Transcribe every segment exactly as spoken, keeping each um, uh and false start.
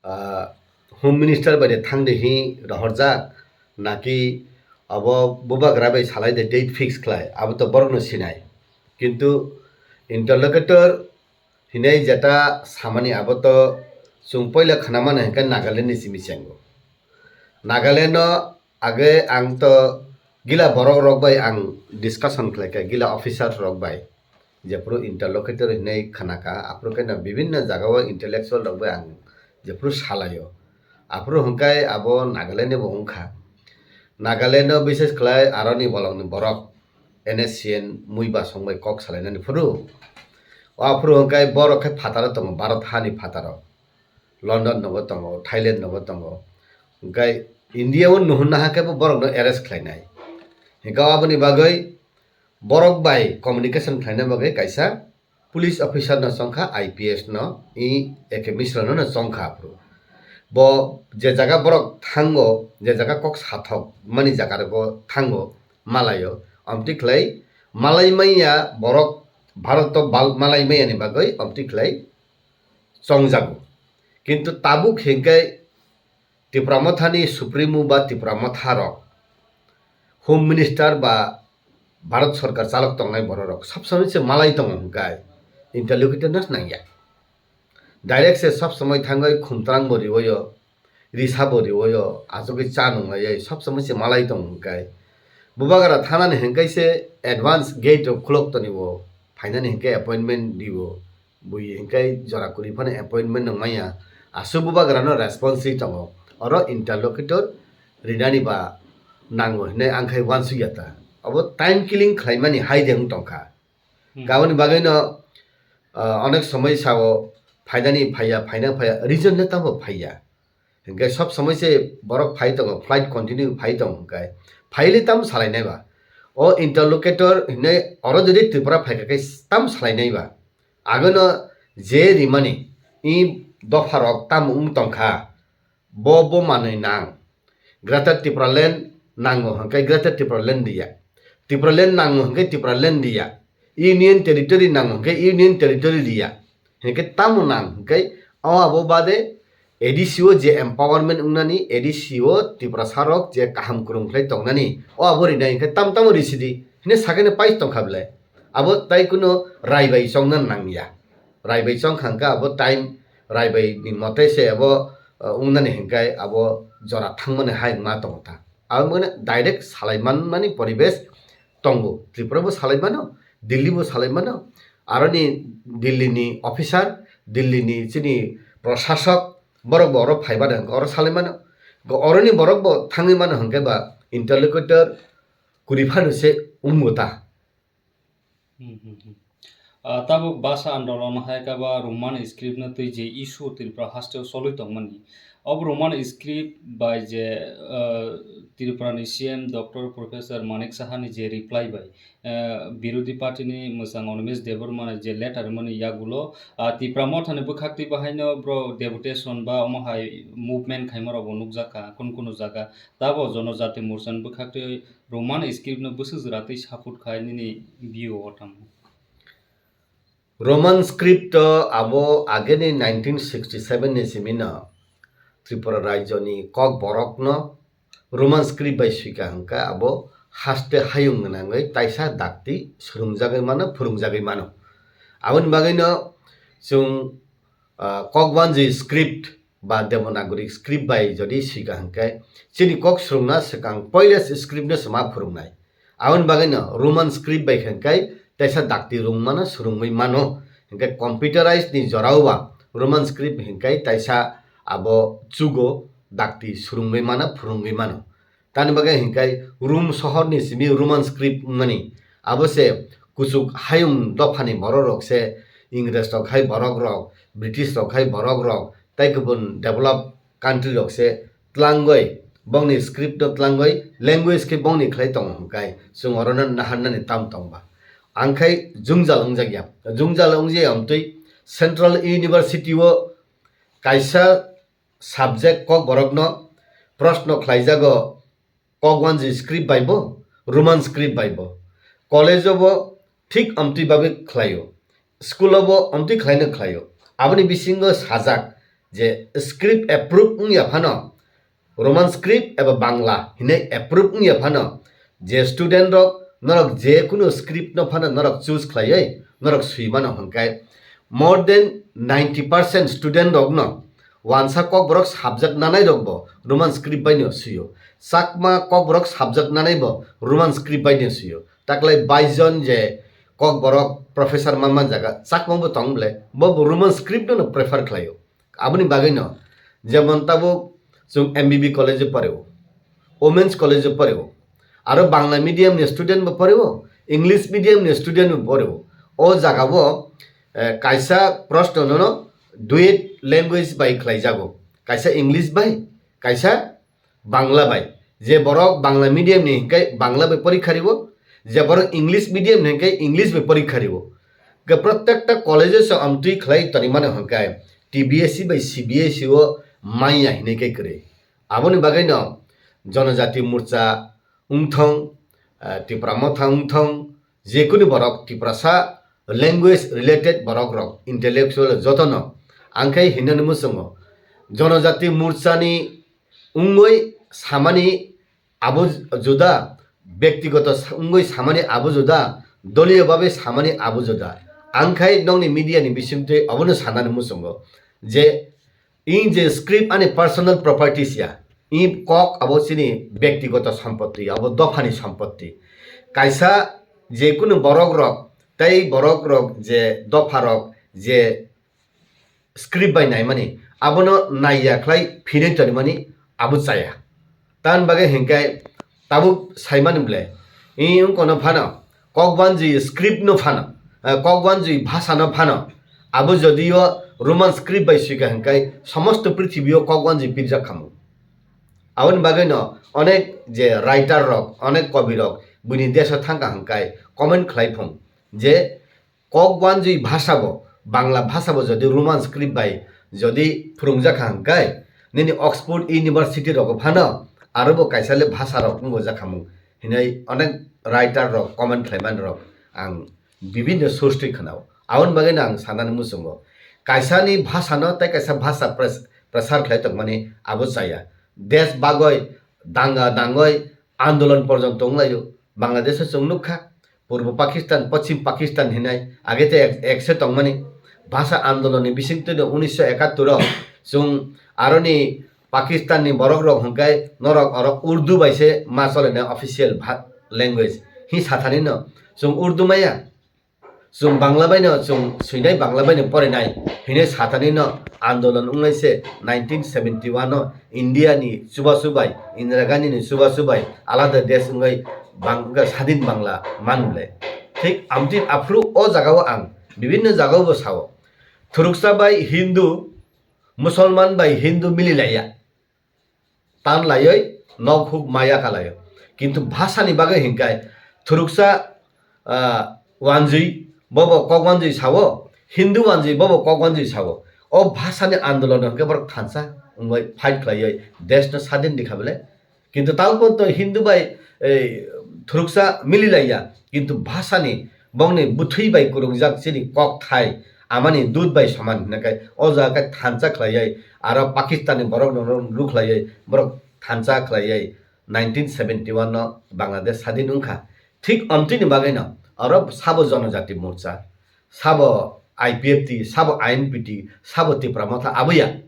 ah, Home Minister bai de thang de hi rohorjak, naki abo bubagra bai salai de date fix khlai, abo to borok no sinai. Kintu interlocutor hinai jeta samani abo to chwng poila khna mano hinkhe Nagaland ni simi chengo. Nagaland no age ang to gila borok rok bai ang discussion khlai kha, gila officer rok bai. Jephuru interlocutor hinwi khna kha, aphuru khe no bibinno jaga o intellectual rok bai ang jephuru salaio. Aphuru hwnkhe abo Nagaland ni bo wngkha. Nagaland o bises khlai aroni bolong ni borok N S C N mui basong bai kok salainani phuru. O aphuru hwnkhe borok khe phataro tongo, Bharat hani phataro. London nogo tongo, Thailand nogo tongo. Hwnkhe India o nuhunna hakhe bo borok no arrest khlainai. Hwnkhe aboni bagwi borok bai communication khlaina bagwi kaisa police officer no chongkha, I P S no, i eke Misra no, no chongkha aphuru. Bo je jaga borok thango, je jaga kok sathok mani jaga rogo thango, malaio, amtwi khlai malai manya borok, Bharat o bal-, malai manya ni bagwi amtwi khlai chongjago. Kintu tabuk hinkhe Tipra Mothani Supremo ba Tipra Motha rok, Home Minister ba Bharat Sorkar chalok tongnai borok rok sob somoi se malai tongo hwnkhe interlocutor no nangya. Direct se sob somoi thangwi khumtrang bo riwoyo, risa bo riwoyo, achugwi cha nunglaiwi sob somoi se malai tongo hwnkhe. Bubagra thanani hwnkhe se advance gate rok khulok tonio, phainani hwnkhe appointment dio. Bui hinkhe jora kwrwi phano appointment nung manya. Aswk bubagrano response ri tongo. Oro interlocutor rinani ba nango hinwi ang khai uansukya ta. Obo time killing khlaimani hai de wng tongkha. Hmm. Aboni bagwino, ah, onek somoi sao phainani phaiya, phaina phaiya, reason le tamo phaiya. Hinkhe sob somoi se borok phai tongo, flight continue phai tongo hinkhe. Phaile tamo salainai ba? O interlocutor hinwi oro jodi Tripura phaikha khe tamo salainai ba? Agono je rimani i dopharok tamo wng tongkha, bo bo manwi nang. Greater Tipraland nango hwnkhe Greater Tipraland diya. Tipraland nango hwnkhe Tipraland diya. Union Territory nango hwnkhe Union Territory diya. Hwnkhe tamo nang hwnkhe o abo bade A D C o je empowerment wngnani, A D C o Tiprasa rok je kaham kwrwng khlai tongnani, o abo rinai hwnkhe tam tamo risidi hwnwi sakhe no pais tongkha belai. Abo tai kuno rai bai chongna nangya. Rai bai chong kha hwnkhe abo time rai bai ni mote se abo, uh, wngnani hwnkhe abo jora thangmani hai ma tongo ta. Abo mane direct salai manmani poribesh tongo. Tripura bo salai mano, Delhi bo salai mano. Aroni Delhi ni officer, Delhi ni chini prosasok, borok bo oro phai mano hwnkhe oro salai mano. Go oroni borok bo thangwi mano hwnkhe ba interlocutor kwrwi phano se wngbo ta. Hmm, hmm, hmm. Ah, tabuk bhasha andolon hai khe ba Roman script no twi je issue Tripura haste o cholwi tongmani. Ob Roman script bai je, ah, Tripura ni C M Doctor Professor Manik Saha ni je reply bai, ah, birodhi party ni mwchang Animesh Debbarma ni je letter mani yagulo, ah, Tipra Motha ni bwkhak twi bahaino bro deputation ba omo hai movement khaima rok bo nukjak kha kunu kunu jaga. Tabo Jonojati Morcha ni bwkhak twi Roman script no bwswk jora twi support khai nini view o tamo? Roman script to abo ageni nineteen sixty seven ni simi no Tripura rajyo ni Kokborok no Roman script bai swika hwnkha abo haste hayung gwnangwi taisa dakti swrwngjagwi mano, phwrwngjagwi mano. Aboni bagwi no chwng, ah, Kokwanji script ba Devanagari script bai jodi swika hwnkhe chini kok swrwngna swkang poila script no se ma phwrwngnai. Aboni bagwi no Roman script bai khe hwnkhe teisa dakti rwngmano swrwngwi mano. Hwnkhe computerized ni jorao ba Roman script hwnkhe teisa abo chugo dakti swrwngwi mano, phwrwngwi mano. Tamni bagwi hwnkhe Rum sohor ni simi Roman script wngmani. Abo se kuchuk hayung dophani borok rok se Ingres rok hai borok rok, British rok hai borok rok, tei kubun develop country rok se tlangwi, bongni script no tlangwi, language khe bongni khlai tongo hwnkhe chwng orono naharnani tam tongba. Ang khai jwngjal wngjagya. Jwngjal wngjaya amtwi Central University o kaisa subject Kokborok no proshno khlaijago, Kokwanji script bai bo, Roman script bai bo. College o bo thik amtwi bagwi khlaio. School o bo amtwi khlaino khlaio. Aboni bisingo sajak, je script approve wngya phano, Roman script eba Bangla hinwi approve wngya phano, je student rok norok je kunu script no phano norok choose khlaiwi norok swi mano hwnkhe, more than ninety percent student rok no wansa Kokborok subject nanai rok bo Roman script bai no swio, Chakma Kokborok subject nanai bo Roman script bai no swio, taklai bais jon je Kokborok professor man man jaga Chakma bo tong ble bo bo Roman script no prefer khlaio. Aboni bagwino jemon tabuk chwng M B B college o poreo, Women's college o poreo, aro Bangla medium ni student bo poreo, English medium ni student bo poreo. O jaga o, eh, kaisa proshno no duet language bai khlai jago, kaisa English bai, kaisa Bangla bai. Je borok Bangla medium ni hwnkhe Bangla bai porikha riwo, je borok English medium ni hwnkhe English bai porikha riwo. Hwnkhe protekta college o se amtwi khlai toni mano hwnkhe T B S E bai C B S E o manya hinwi khe kwrwi. Aboni bagwino Jonojati Morcha wngthong, eh, Tipra Motha wngthong, jekunu borok Tiprasa language related borok rok intellectual jotono ang khe hinani muchungo Jonojati Morcha ni wngwi samani abo juda, bektigoto sa-, wngwi samani abo juda, doliyo babe samani abo juda. Ang khai nokni media ni bisingtwi abono sanani muchungo je, in je script ani personal properties ya, in kok abo chini bektigoto sompotti, abo dophani sompotti. Kaisa jekunu borok rok, tei borok rok je dopha rok je script bai naimani, abono naiya khlai phinwi tonimani abo chaya. Tamni bagwi hinkhe tabuk saimani ble, i wngkono phano, kokwanjwi script no phano, eh, kokwanjwi bhasha no phano, abo jodio Roman script bai swika hinkhe somosto prithibio kokwanjwi pirjak khamu. Aboni bagwino onek je writer rok, onek kobi rok buini desh o thangkha hinkhe comment khlai phung je, kokwanjwi bhasha bo, Bangla bhasha bo jodi Roman script bai jodi phwrwngjak kha hwnkhe, nini Oxford University rogo phano aro bo kaisa le bhasha rok wngbo jakhamung hinwi onek writer rok comment khlaimani rok ang bibinno source twi khwnao. Aboni bagwino ang sanani muchungo, kaisa ni bhasha no tei kaisa bhasha pres-, presar khlai tongmani abo chaya. Desh bagoi danga dangoi andolon porjonto wnglaio. Bangladesh o chwng nukha, Purbo Pakistan, Poschim Pakistan hinai age te ek, ekse tongmani. Bhasha andolon ni bisingtwi no unisho ekattor o chwng aroni Pakistan ni borok rok hwnkhe norok oro Urdu bai se ma chole nai official bha-, language. Hi sathani no chwng Urdu maya, chwng Bangla bai no chwng swinai, Bangla bai no porinai hinwi sathani no andolon wngnai se nineteen seventy one o India ni chubachu bai, Indira Gandhi ni chubachu bai alada desh wngwi bang-, wngkha sadin Bangla man ble. Thik amtwi aphuru o jaga o ang bibinno jaga o bo sao. Thuruksa bai Hindu, Musolman bai Hindu mili laiya. Tan laioi nok huk maya kalaio. Kintu bhasha ni bagwi hinkai thuruksa, ah, wanjwi bobo kok wanjwi sao, Hindu wanjwi bobo kok wanjwi sao. O bhasha ni andolon hwnkhe borok thansa wngwi fight khlaioi desh no sadin rikha bele. Kintu tamo porjonto Hindu bai, ei, thuruksa mili laiya. Kintu bhasha ni, bongni bwthwi bai kwrwngjak chini kok thai amani dud bai soman hinwi khe o jaga khe thansa khlaiwi aro Pakistan ni borok no rukhlaiwi borok thansa khlaiwi nineteen seventy one no Bangladesh sadin wngkha. Thik amtwini bagwi no oro sabo Jonojati Morcha, sabo I P F T, sabo I N P T, sabo Tipra Motha aboya.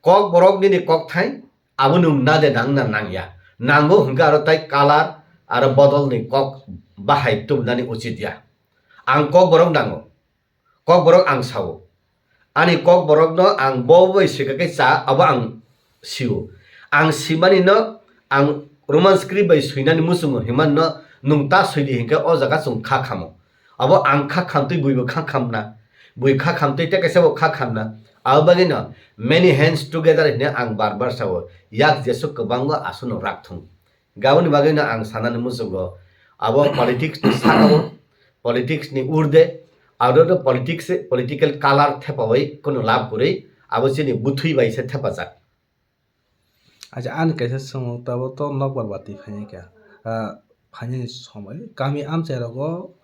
Kok borok nini kok thai abo nwng na de nang na nang ya. Nango hwnkhe aro tai color aro bodol ni kok bahai tubunani uchit ya. Ang kok borok nango. Kok borok ang sao. Ani kok borok no ang bo bai swika khe cha abo ang sio. Ang simani no ang Roman script bai swinani muchungo hinmani no nwng ta swidi hinkhe o jaga chwng kha khamo. Abo ang kha khamtwi buibo kha khamna. Bui kha khamtwi tei kaisa bo kha khamna. Abo bagwino many hands together hinwi ang bar bar sao. Yak jesuk kwbangma aswkno rak thung. Aboni bagwino ang sanani muchungo abo politics ni sakao, politics ni urde, aro no politics, political color thepawi kunu lab kwrwi, abo chini bwthwi bai se thepajak. Acha, ani kaisa swngmung tabuk to nokbar bati phainai kha. Ah, phainani somoi kami amchai rogo,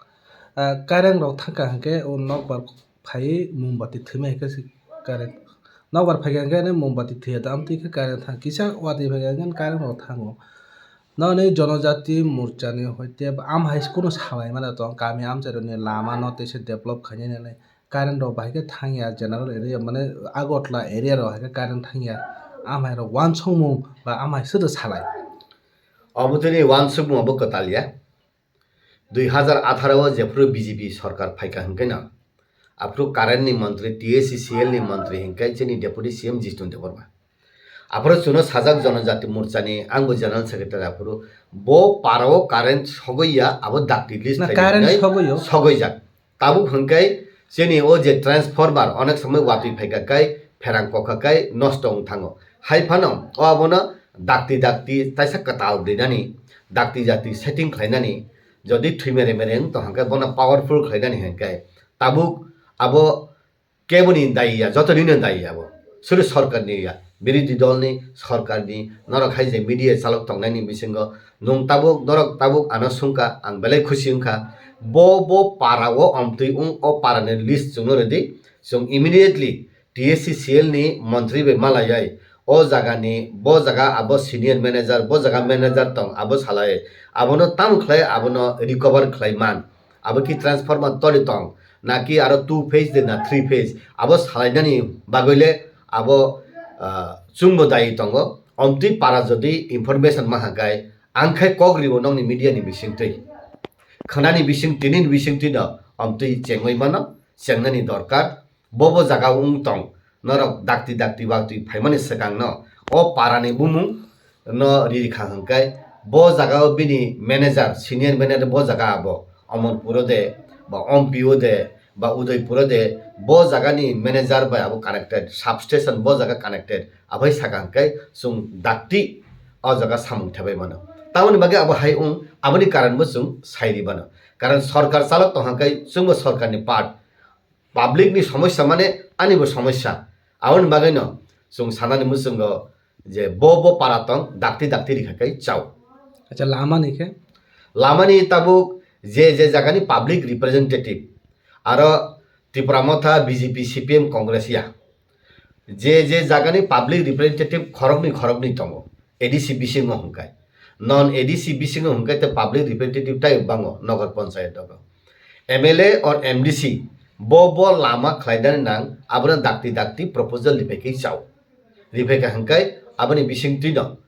ah, kairang rok thangkha hinkhe o nokbar phaiwi mombati thwimai hinkhe se current Nokbar phaikha hwnkhe ani mombati thwiya da, amtwi khe current thang, kisa watwi phaikha hwnkhe current rok thango. Noni jonojati morchani hoite ba amhai kunu salai mano tong, kami amchairokni lama no teisa develop khainani, current rok bahai khe thangya, general area mane Agartala area rok hai khe current thangya, amhai rok uansukmung ba amhai soto salai. Obo tini uansukmung obo kwtal ya. Dui hazar atharo o jephru B J P sorkar phaikha hwnkhe no, aphru current ni montri, T S C C L ni montri hwnkhe chini deputy C M Jishnu Debbarma. Aphuru chwngno sajak Jonojati Morchani, angbo general secretary aphuru, bo parao current sogwi ya, abo dakti list Na, khai current dinai sogwi o. Sogwijak. Tabuk hwnkhe chini o je transformer onek somoi watwi phaikha kai, pherang kokha kai nosto wng thango. Hai phano o abono dakti dakti taisa kwtal rinani, dakti dakti setting khlainani, jodi thwi mere mere wng tong hwnkhe bono powerful khlainani hwnkhe tabuk abo keboni dayi ya, joto nino dayi ya bo. Suri sorkar ni ya, birodhi dol ni, sorkar ni, norok hai je media chalok tongnai ni bisingo, nwng tabuk, norok tabuk ano sungkha, ang belai khusi wngkha. Bo, bo para o omtwi wng, o para ni list chwngno rwdi, chwng immediately T S C C L ni montri bai malayai, o jaga ni, bo jaga abo senior manager, bo jaga manager tong, abo salai, abono tamo khlai, abono recover khlai man. Abo ki transformer toli tong, na ki aro two phase de na three phase, abo salainani bagwi le abo, ah, chwngbo dayi tongo. Omtwi para jodi information ma hwnkhe, ang khai kok ribo nokni media ni bisingtwi. Khwnani bising, tini ni bisingtwi no omtwi chengwi mano, chengnani dorkar. Bo bo jaga wng tong, norok dakti dakti watwi phaimani swkangno o parani bumung no riri kha hwnkhe, bo jaga o bini manager, senior manager bo jaga abo Amarpur o de, ba Ompi o de, ba Udaipur o de, bo jaga ni manager bai abo connected, substation bo jaga connected, abai saka hwnkhe chwng dakti o jaga samung thebai mano. Tamoni bagwi abo hai wng, aboni karon bo chwng sai ri mano. Karon sorkar chalok tong hwnkhe chwngbo sorkar ni part, public ni somosya mane ani bo somosya. Aboni bagwi no chwng sanani muchungo je bo bo para tong dakti dakti rikha kai chao. Acha, lama ni khe? Lama ni tabuk je je jaga ni public representative, aro Tipra Motha, B J P, C P M, Congress ya, je je jaga ni public representative khoroknwi khoroknwi tongo. A D C bisingo hwnkhe, non A D C bisingo hwnkhe tei public representative tai bango nogar panchayat o. M L A or M D C bo bo lama khlainani nang, abono dakti dakti proposal ripai khe chao. Ripai kha hwnkhe aboni bisingtwi no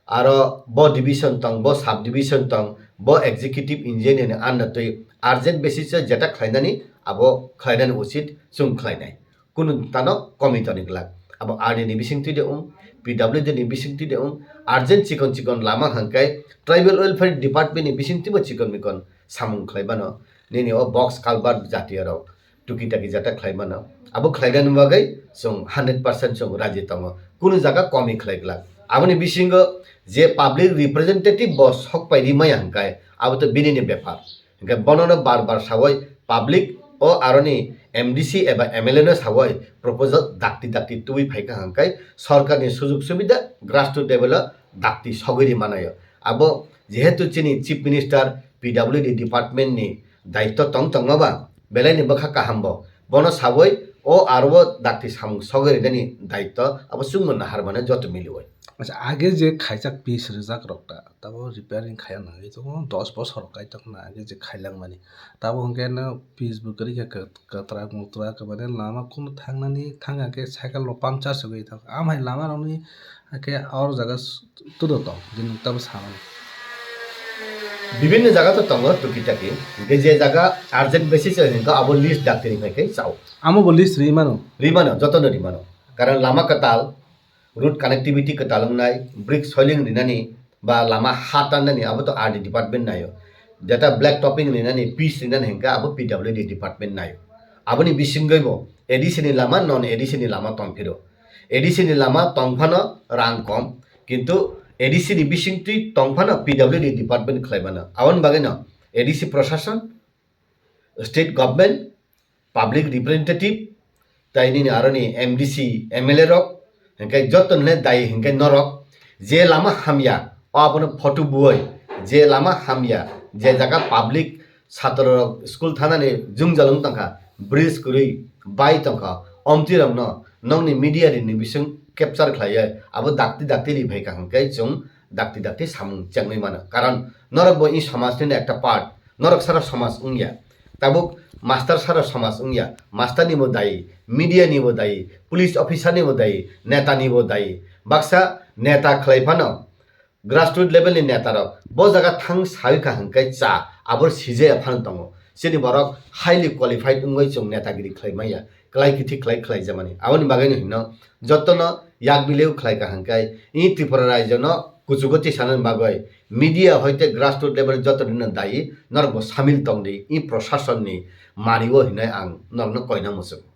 aro bo division tong, bo sub division tong, bo executive engineer ni under twi urgent basis o jeta khlainani abo khlainani uchit chwng khlainai. Kunu tano komi toni glak. Abo R D ni bisingtwi de wng, P W D ni bisingtwi de wng, urgent chikon chikon lama hwnkhe tribal welfare department ni bisingtwi bo chikon mikon samung khlai bano. Nini o box culvert jatiya rok tuki taki jata khlai mano. Abo khlainani bagwi chwng hundred percent chwng raji tongo. Kunu jaga komi khlai glak. Aboni bisingo je public representative bo sok pai ri maya hwnkhe abo to bini ni bepar. Hwnkhe bonono bar bar sawoi public o aroni M D C eba M L A no sawoi proposal dakti dakti tubui phaikha hwnkhe sorkarni sujug subida grassroot level o dakti sogwi ri manayo. Abo jehetu chini Chief Minister P W D department ni daityo tong tongma ba belai ni bwkha kaham bo. Bono sawoi o aro o dakti samung sogwi rinani daityo abo chwngno nahar mano joto miliwoi. Acha, age je khaijak piece rijak rok ta, tabo repairing khaiya nangwi tongo, dos bosor kaitok na age je khailangmani. Tabo hwnkhe no piece bo kwrwi khe kwt-, kwtrak mutrak, mane lama kunu thangnani thangya khe cycle rok puncture se wngwi thangkha. Amhai lama rokni hakhe or jaga s-, tudo tong, je nwng tabo sanani. Bibinno jaga to tongo tuki taki, hwnkhe je jaga urgent basis o hwnkhe abo list dakti ri phai khe chao. Amo bo list ri mano? Ri mano, jotono ri mano. Karon lama kwtal, road connectivity kwtal wngnai, brick soiling rinani ba lama ha tannani abo to R D department naio. Jeta black topping rinani, pitch rinani hwnkhe abo P W D department naio. Aboni bisingwi bo A D C ni lama, non A D C ni lama tongphiro. A D C ni lama tongphano rang kom, kintu A D C ni bisingtwi tongphano P W D department khlai mano. Aboni bagwino A D C prosason, state government, public representative, tai nini aroni M D C, M L A rok, hingke joto nile dai hingke norok, je lama hamya, o abono photo buoi, je lama hamya, je jaga public satro rok school thanani jwngjal wng tongkha, bridge kwrwi bai tongkha, omtwi rokno nokni media rini bising capture khlaiwi abo dakti dakti ri phaikha hwnkhe chwng dakti dakti samung chengnwi mano. Karon norok bo i somaj nini ekta part, norok sara somaj wngya. Tabuk master sara somaj wngya, master ni bo dayi, media ni bo dayi, police officer ni bo dayi, neta ni bo dayi. Baksa neta khlai phano grassroots level ni neta rok bo jaga thang sawi kha hwnkhe cha abor sijaya phano tongo. Chini borok highly qualified wngwi chwng netagiri khlai manya, klai kithi khlai khlai jamani. Aboni bagwi no hino jotono yak bileu khlai kha hwnkhe i Tripura rajyo no kuchugo tisana bagwi media hoite grassroots level joto rino dayi norok bo samil tong di i proshasonni mari o hinwi ang norokno koina muchungo.